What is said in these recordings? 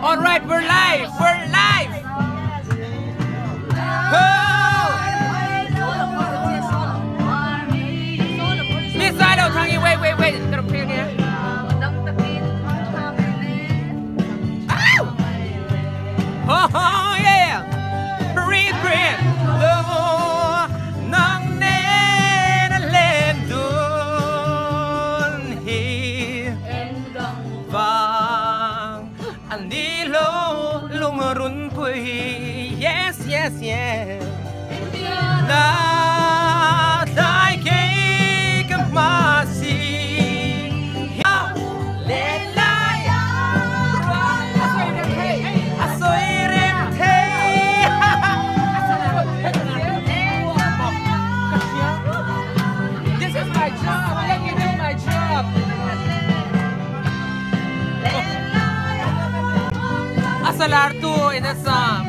All right, we're live. We're live. Oh! Miss Idol Tangi, wait, wait, wait. Gonna play again. Ow! Oh, yeah. Breathe, breathe. Oh, nang nen len dun hi vang ani lo lung run pui. Yes, yes, yes. Na dai ke ka ma si le lai a soi rem the. This is my job. Let me do my job. Asalar tu in Assam.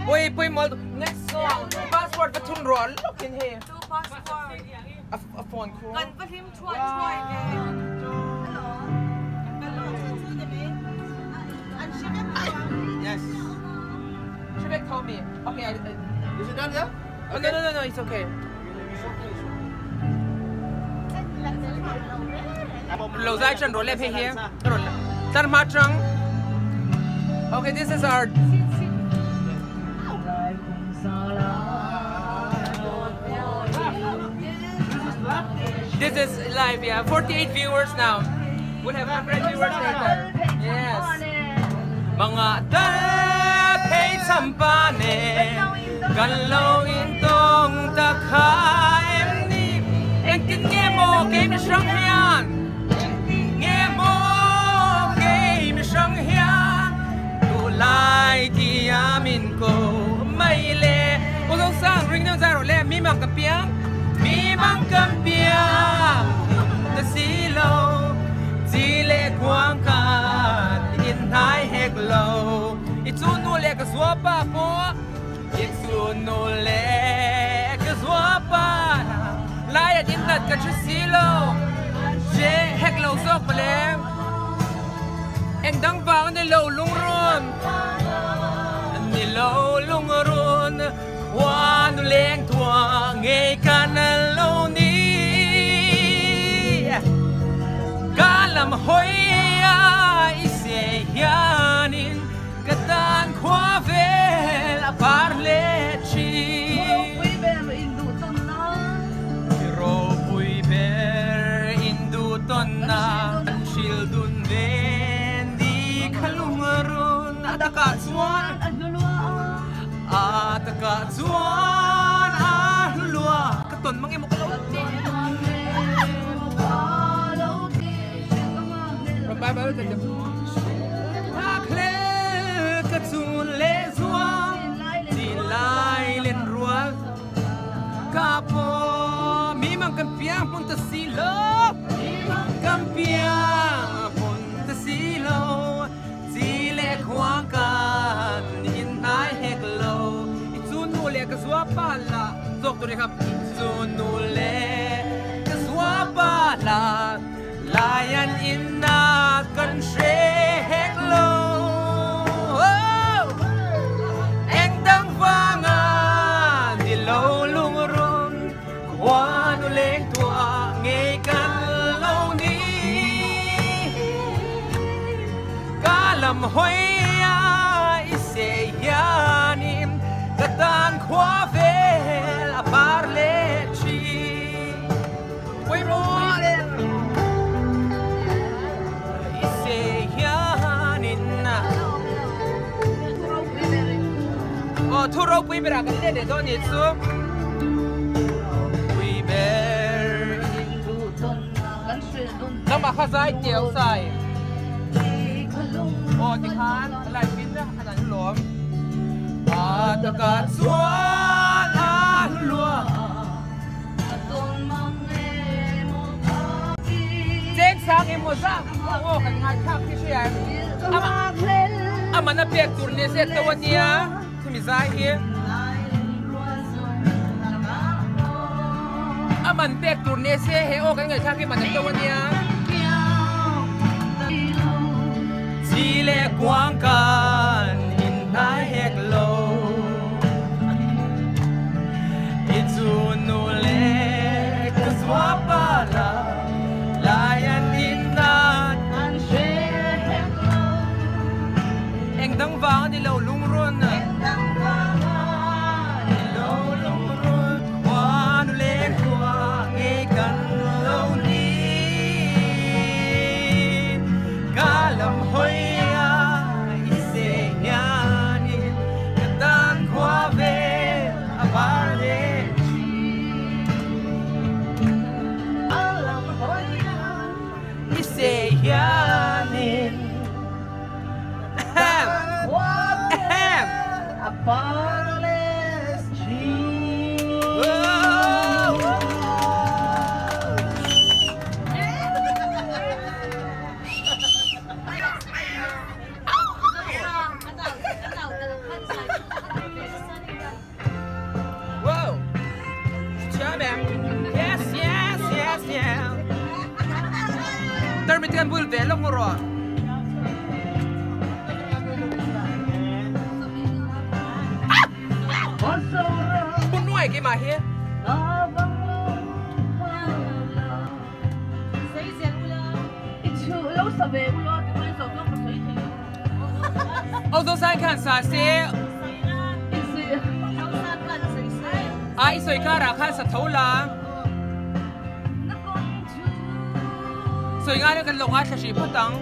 Wait, wait, mal. Next song. Passport for Tunro. Look in here. A phone call. Kan va hlim thuai thuai ve. Yes. Shivek told me. Okay, Is it done, yeah? Oh, no, no, no, no, it's okay. Lo zai chan role phe here. Tan ma chang. Okay, this is our. This is live, yeah. 48 viewers now. We'll have 100 viewers later. Yes. Mga dal pei champane kan lo in tong ta kha em ni eng tin nghe mo ke mi sang hian nghe mo ke mi sang hian tu lai ti a min ko mai le o dong sang ring dong zaro le mi mang ka piang mi mang ka piang ta si lo chi le quang ka in thai hek lo i chu nu le ka zua pa po i chu nu le ka zua pa lai a din nat ka chu si lo che hek lo sok pa le eng dang wang ni lo lung run ni lo lung run hoa nu leng thua nghe kan lo ni ka lam hoi ai se hianin ka tan khua vel a par le chi ro pui ber in du ton na chil dun ven di khalung run ataka chuan ataka chuan a lua ka ton mang em ko lo. Bye bye. Ka chun le zuang ti lai len rual ka po mi mang kam piang pun ta si lo mi mang kam piang pun ta si lo chi le khuang kan in nai hek lo i chu nu le ka zua pa la zok tu re khap i chu nu le ka zua pa la lion in na kan she hek lo. Eng dang vanga ni lo lung run khua nu leng tua nghe kan lo ni ka lam hoi ai se hianin ka tan khua vel a par le chi quay mo se hianin. Oh, thu ro pui bera kan le de do ni chu pui ber nang ma kha zai tieu sai. Oh, ti khan lai pin na anan lom a ta ka chuan a lua cheng sang em mo za o kan ngai thak thi shi ai ama ama na pek tur ne se to ania mi zai hi. A man pek tur ni se he aw kan ngaihthlak hi man an to ania. Chi leh kuang kan inhnai hek lo. I chu nu leh ka zua pa la lai an inat an hre hek lo. Eng dang vang a ni lo lungrun. Eng dang vang a ni lo lungrun. Khua nu leh khua ngei kan lo ni. Ka lam hawi a i se hianin ka tan khua vel a var leh thin. Ka lam hawi a i se hianin ka tan khua vel a var leh thin. Wow! Thiam em? Yes, yes, yes, yeah. Termit kan bul ve lawk maw rawh? Phun nuai keimah hi. Ozosan khan sa se a i soi karah khan sa tho la. Soi ngai kan lo ngaithla hrih phawt ang.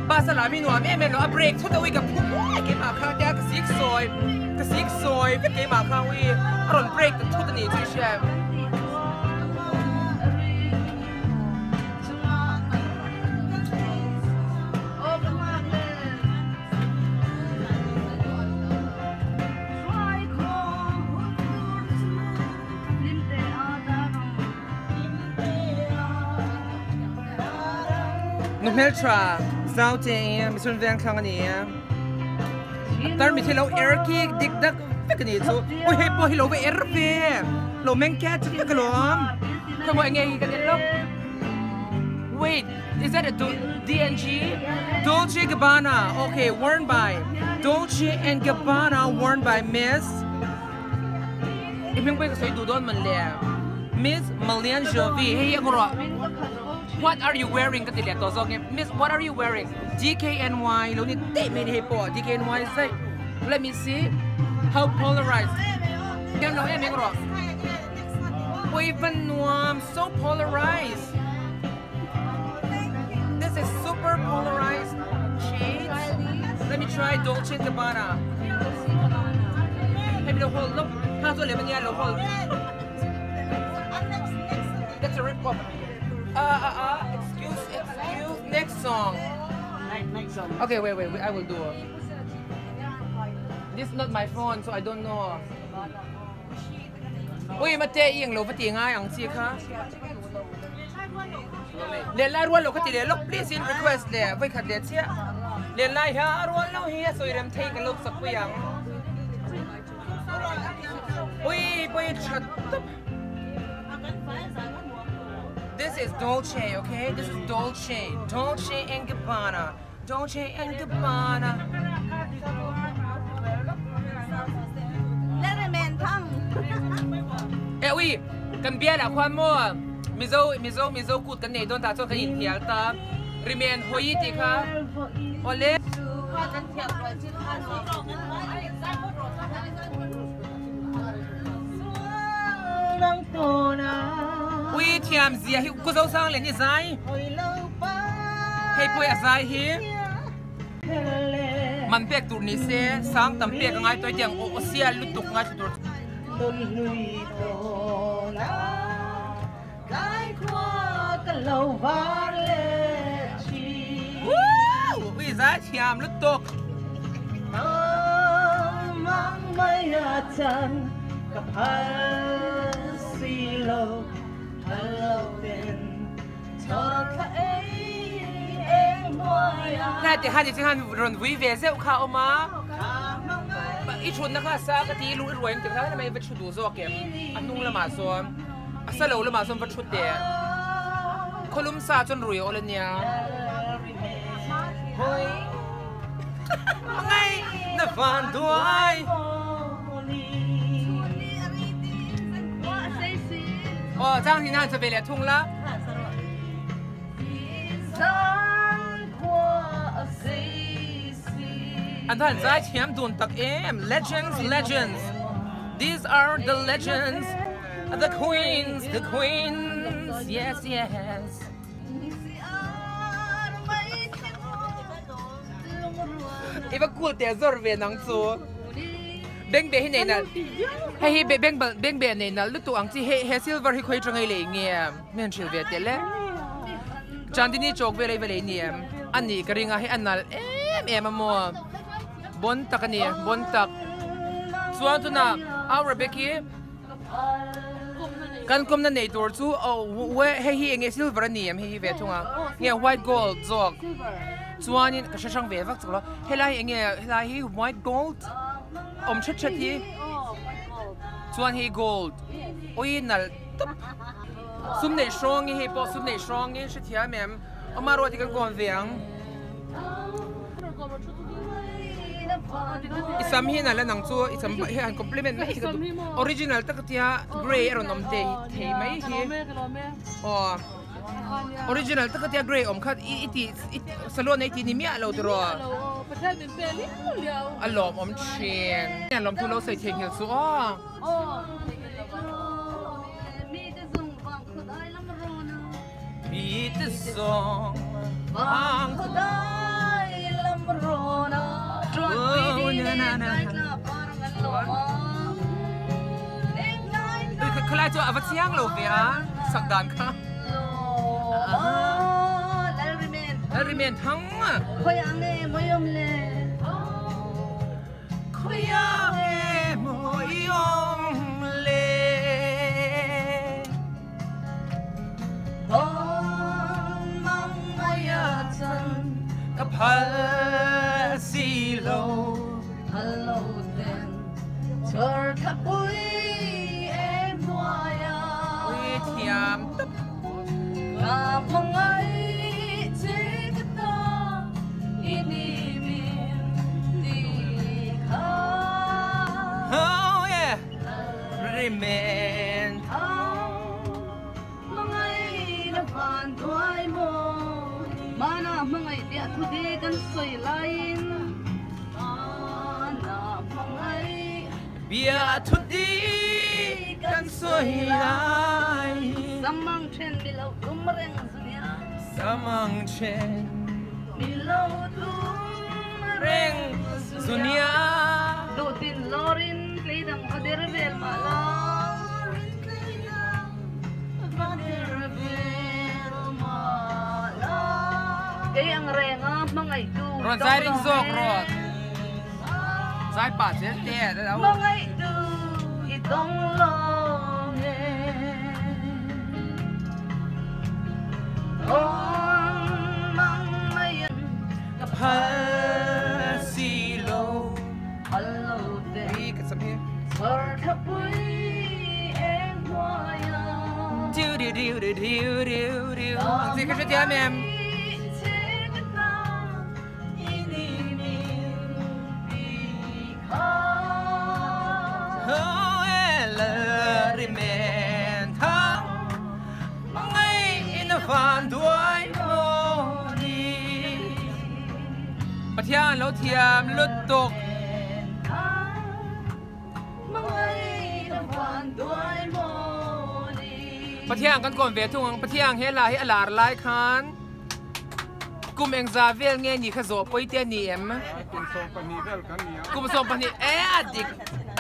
Bus a la mi nuam em em lo a break thut a ui ka phu muai keimah kha tia ka sik sawi ka sik sawi vek keimah kha ui a rawn break ta thut a ni chu i hria em. Nu hmeltha zau che i misun veng thlang ani a tar mi thilo er ki dik dak vek ani chu oi hei pawh hi lo va er ve lo meng cat vek alawm khawngaih nge hi kan en lawk wait is that a DNG Dolce Gabbana okay worn by Dolce and Gabbana worn by Miss I hming pawh hi ka sawi duh dawn man le. Miss Malian Jovi hei hi a ngawrh What are you wearing ka ti leh tawh zawk nge Miss what are you wearing DKNY lo ni daih mai ni hei pawh DKNY zai Let me see how polarized Thiam lo em em rawh Pui van nuam so polarized This is super polarized shades Let me try Dolce Gabbana Hei lo hawl lawk Kha chu a lem ania lo hawl That's a rip off Ah ah ah excuse excuse next song Okay wait wait I will do This is not my phone so I don't know Ui mate i englo va ti ngai ang chi kha. Lenlai rual lo kha ti leh lawk please in request leh voi khat leh chiah. Lenlai hian a rual lo hi a sawi rem thei ka lo sak pui ang. Ui pawh i that tawp. This is Dolce okay this is Dolce Dolce and Gabbana Dolce and Gabbana. Eh ui kan bial ah khuan maw Mizo Mizo Mizo kut kan nei dawn tah chuan kan inhnial ta Rimen hawi tih kha awle. Ui thiam zia hi ku Zosang le ni zai. Hei pawh a zai hi man pek tur ni se sang tam pek a ngai tawi tiang aw sial lutuk ngai thla tur. Ui zai thiam lutuk. Hna ti han i chu han rawn vui ve zeuh kha a awm a. I thutna kha a sa ka ti i luh i ruai ang tih kha lamah i va thu duh zawk em? A hnung lamah sawn a sa lo lamah sawn va thu teh. Khawlum sa chuan rui a awl ania. Hawi hmangaih na van duai. Aw chang hnih nan sa ve leh thung la. An han zai thiam dun tak em legends legends these are the legends the queens the queens yes yes I va cool teh zawr ve nang chu beng be hi nei nalh hei hi beng beng be nei nalh lutuk ang chi he he silver hi khawi atanga i lei nge Min hrilh ve tel e. Chandini chawk vel a i va lei ni em? A nih ka ring a, hei a nalh em em a maw? Bon tak a ni, bon tak. Chuan tunah au Rebecca kan kawmna nei tur chu oh hei hi enge silver a ni em hei hi ve thung a, nge white gold zawk. Chuanin ka hre hrang ve vak chak lo, helai hi enge helai hi white gold awm thet thet hi chuan hei gold awii nalh tawp. Sum neih hrawng i hei pawh sum neih hrawng i hrethiam em? Awma ruat hi kan kawn ve ang. I sam hi nalh a nang chu i sam hei han compliment mai hi ka duh. Original tak tia grey a rawn awm thei thei mai hi. Aw original tak tia grey awm kha i ti salon a i ti ni miah lo tiraw? A lawmawm thin. Lawmthu lo sawi theihnghilh suh aw. Mi te zawng vang khawdai lam rawn a. Khalai chu a va chiang lo ve a sak dan kha. Lalrimen thang. Khawiah nge mawiawm le? Khawiah nge mawiawm le? Tawn mang mai a chan. Ka phal si lo. Phal lo ten chawr thla pui em hnuai a. Ui thiam tawp. Ka hmangaih che ka ta i ni min ti kha. Oh yeah, rimen. Hmangaih na van duai maw. Mana hmangaih tiah thu te kan sawi laiin Mana hmangaih. Bia thu di kan sawi lai. Samang then mi lo tum reng zunia. Samang then mi lo tum reng zunia. Duhtin lawrin tleidang va der vel mah la. Va der vel mah la. Kei ang renga hmangaihtu Rawn zai ring zawk rawh. Zai pah zel te a lo. Hmangaihtu i tawng lawng e. Tawn mang mai an. Ka phal si lo. Phal lo te. Hi ka sam hi. Chawr thapui eng hnuai a. Diu diu diu diu diu diu diu. Ang chi ka hrethiam em? Pathian lo thiam lutuk. Pathian kan kawn ve thung ang Pathian he la hi a lar lai khan. Kum engza vel nge ni kha zawh pawi te a ni em? Kum 12 vel kan ni a. Kum 12 e a dik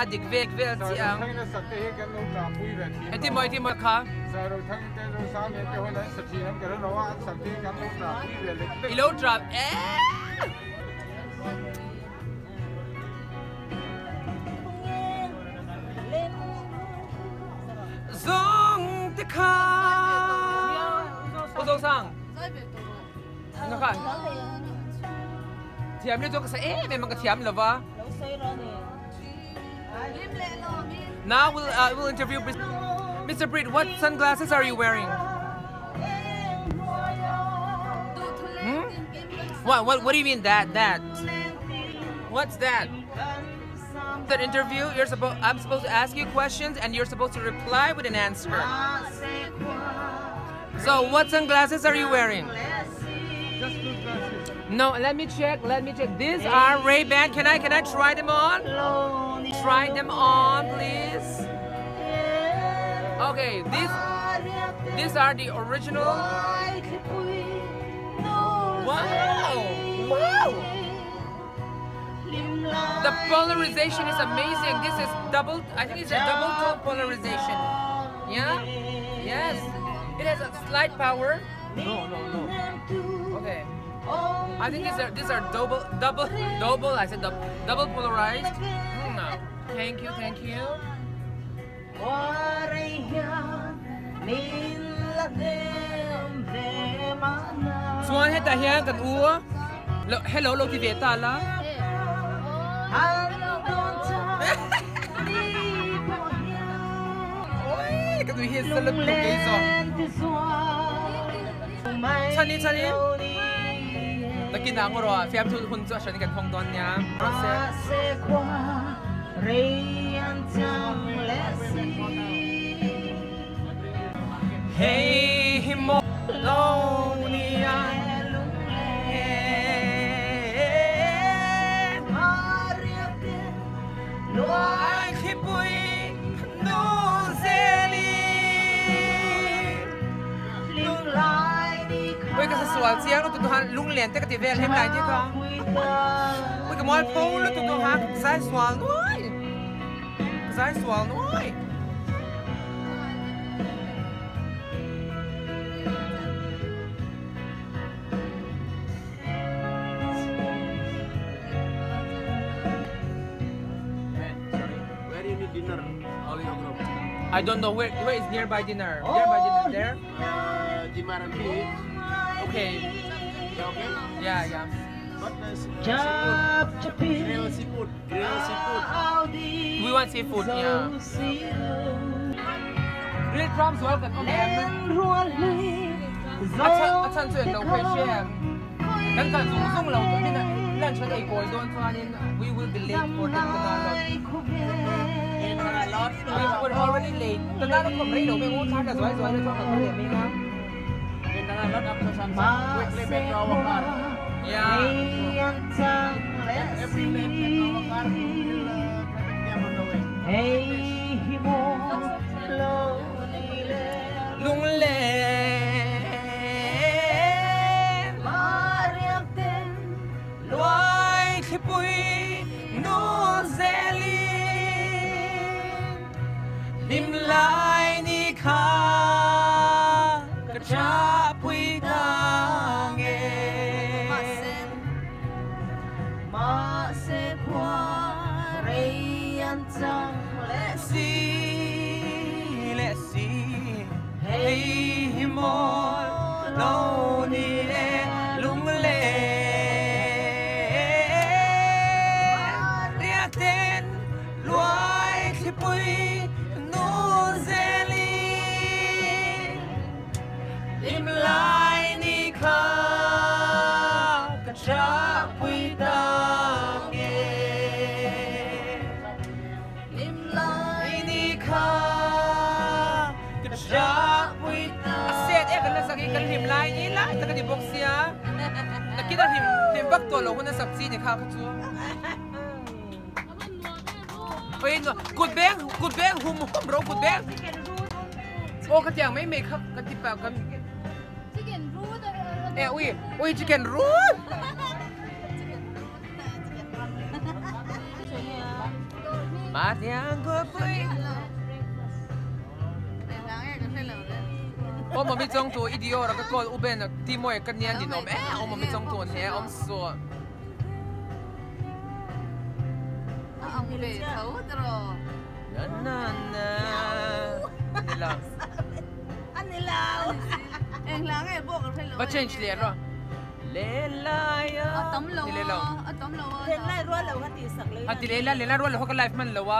a dik vek vel chi ang. Zairothangin a sak te hi kan lo tah pui ve thin lo. Engtin maw engtin maw kha? Zairothangin te Zosang nen te hawn an sa thin an ka hre lo a, an sak te hi kan lo tah pui ve lek lek. I lo tap e. Zawng te kha. U Zosang. Thiam le chu ka sa em em ang ka thiam lo va. Now we'll we'll interview Mr. Britt. What sunglasses are you wearing? Hmm? What what what do you mean that that? What's that? That interview, you're supposed I'm supposed to ask you questions and you're supposed to reply with an answer. So what sunglasses are you wearing? Just good glasses. No, let me check. Let me check. These are Ray-Ban. Can I can I try them on? Try them on, please. Okay, these these are the original. Wow! Wow! The polarization is amazing. This is double, I think it's a double tone polarization. Yeah? Yes. It has a slight power. No, no, no. Okay. I think these are these are double double double I said double, double polarized. Thank you, thank you. Chuan hetah hian kan u hello lo ti ve ta la. Oi ka nui hi sa lut tuk kei zawk. Chani chani nakin ah ngaw fiamthu hun chu a hran in kan hawng dawn nia. Hei hi maw lo nia Oi ka sual chiang lutuk tu han lunglen te ka ti vel hem lai ti kha. Oi ka mual pho lutuk tu han ka zai sual nuai. Ka zai sual nuai. Dinner, all your group. I don't know where where is nearby dinner. Nearby dinner there? Jimbaran Beach. Okay. Yeah, okay. Yeah, yeah. But seafood. Grill seafood. Grill seafood. We want seafood, yeah. Real drums welcome. Okay. A chan a chan chu englo phei hria em? Kan kal zung zung lo tawh in lunch kan ei kawi dawn chuanin we will be late for the Tanalot. We're already late. Tanalot khawm rei lo mai ngu thar la zuai zuai la chuan kan kal leh mai nga. Tanalot after sunset quickly back to our car. Yeah. Every late back to our car will traffic jam on the way. Lunglen Luai thlipui nu zelin Hlim lai ni kha ka chapui ta nge Si le si hei hi maw lo ni le lunglen Riak ten luai thlipui nu zelin Hlim lai ni kha ka chapui ta nge Hlim lai ni kha ka chapui ta A set e kan la sak hi kan hlim lai ni lai tak a ni bawk sia nakin a hlim hlim vak tawh lo hun a sak chi ni kha kha chu Oi kut beng kut beng hum hum ro kut beng aw ka tiang mai mai kha ka ti pah kan e ui ui chicken run Aw mami chawng tu i dior a ka call u ben ti mawi ka nian din awm e aw mami chawng tu an he awm suh. Na na na va change leh rawh. Ti leh lo. A ti leh la, lehla rual lo kha ka live hman lo a,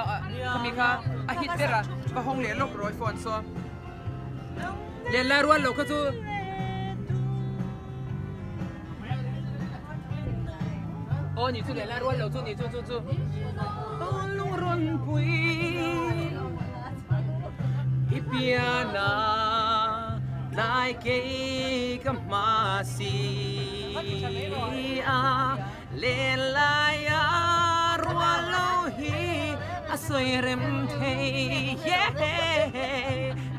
khami kha a hit ber a, va hawng leh lawk rawh i phone saw. Lehla rual lo kha chu Aw ni chu lehla rual lo chu ni chu chu chu. Lungrunpui i piana tlai kei ka hma si a lenlaia rual lo hi a sawi rem thei yeah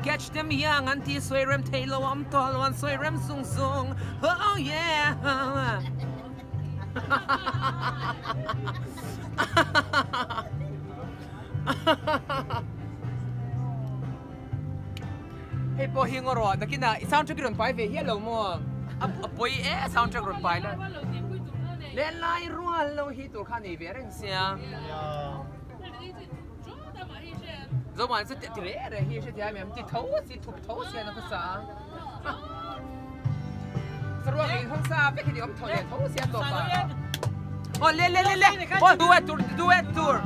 catch them young an ti sawi rem thei lo awm tawh lo an sawi rem zung zung oh yeah Hei pawh hi ngaw rawh nakinah i soundtrack i rawn pai ve hial lo maw? A pawi e soundtrack rawn pai la. Lenlai rual lo hi tur kha nei ve reng sia. Zoman chu ti reh reh hi hrethiam em ti tho si thup tho si an khawsa a. Saruak in hawng sa vek hi ni awm tho leh tho si a tawp a. Oh le le le le oh duet tur duet tur.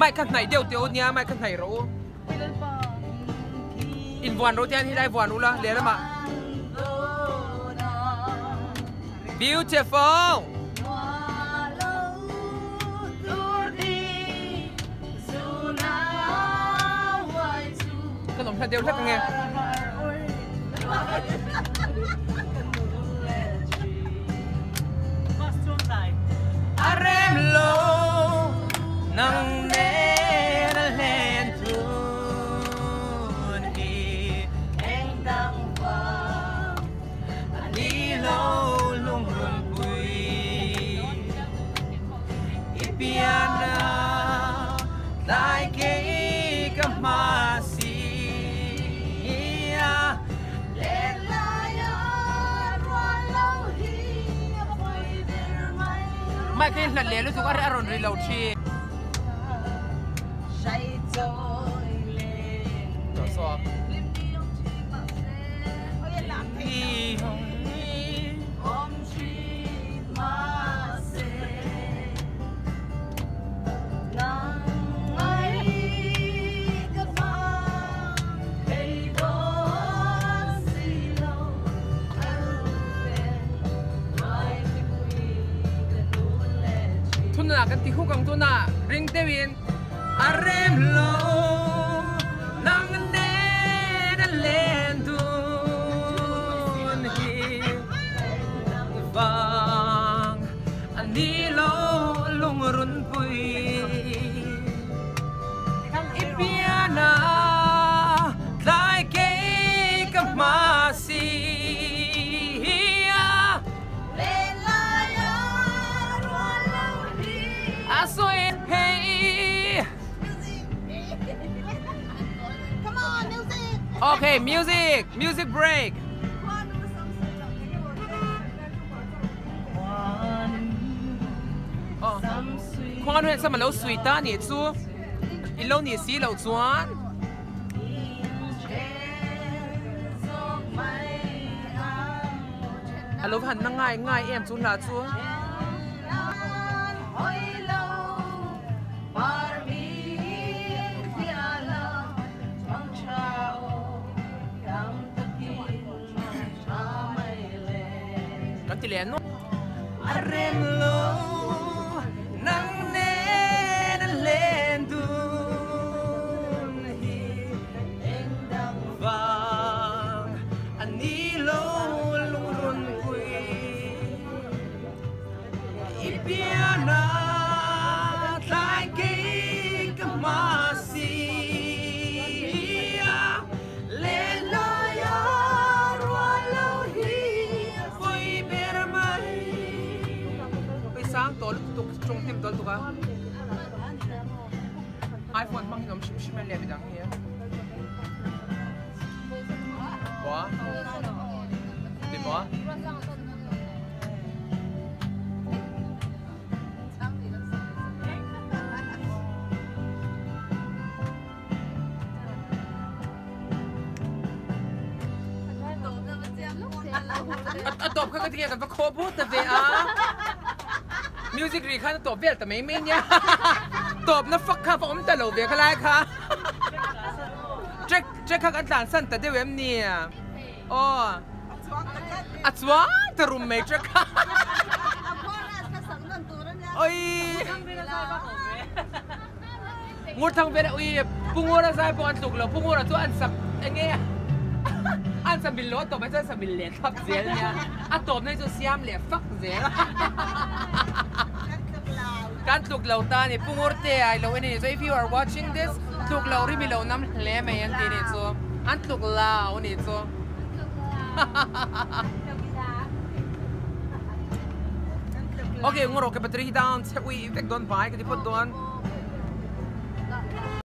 Mic kha hnaih deuh teh u nia mic kha hnaih rawh u. Invuan rawh te hian helai vuan ula lehlamah. Beautiful. Ka lawm hla deuh hlek ange. A rem lo nang nen a hlen thun hi eng dang vang a ni lo lungrun pui i pian a tlai kei ka hma si a let lai a rual lo hi a pawi ber mai. Mike hi hlat leh lutuk a rawn ri lo thin. Thunah kan ti huk ang tunah ring deuhin a rem lo nang nen a len dun hi vang a ni lo lungrunpui i piana tlai kei ka hma si a a sawi phei. Okay, music, music break. Khuang an sam a lo sui ta nih chu i lo nih si loh chuan a lo han na ngai ngai em chu hla chu. Kan ti leh nual. A rem lo nang nen a len dun hi eng dang vang a ni lo lungrun pui i piana tlai kei ka hma si a. Len laia rual lo hi a pawi ber mai. Pei sang tawh lutuk tawng hnem tawh lutuk a. iPhone hmang hi an awm hrim hrim a leh midang hi. Maw? Ti maw? A tawp kha ka ti nge kan va khaw bur ta ve a. Music ri khan a tawp vel ta mai mai nia. Tawpna fak kha va awm ta lo ve khalai kha. Track track kha kan tlan san ta deuh em ni? Aw. A chuang ta rum mai track kha. Oi. Ngurthang vel ui Pu Ngura zai pawh an tluk lo Pu Ngura chu an sak enge an sa mil lo a tawp ah chuan sa mil leh thlap zel nia a tawp na hi chu siam leh fak zel kan tluk lo ta a ni Pu Ngurte a ilo en a ni chu if you are watching this tluk lo ri mi lo nam hle mai an ti a ni chu an tluk lo a ni chu Okay ngawrawh ke battery hi down chhe ui vek dawn vai ka ti phawt dawn.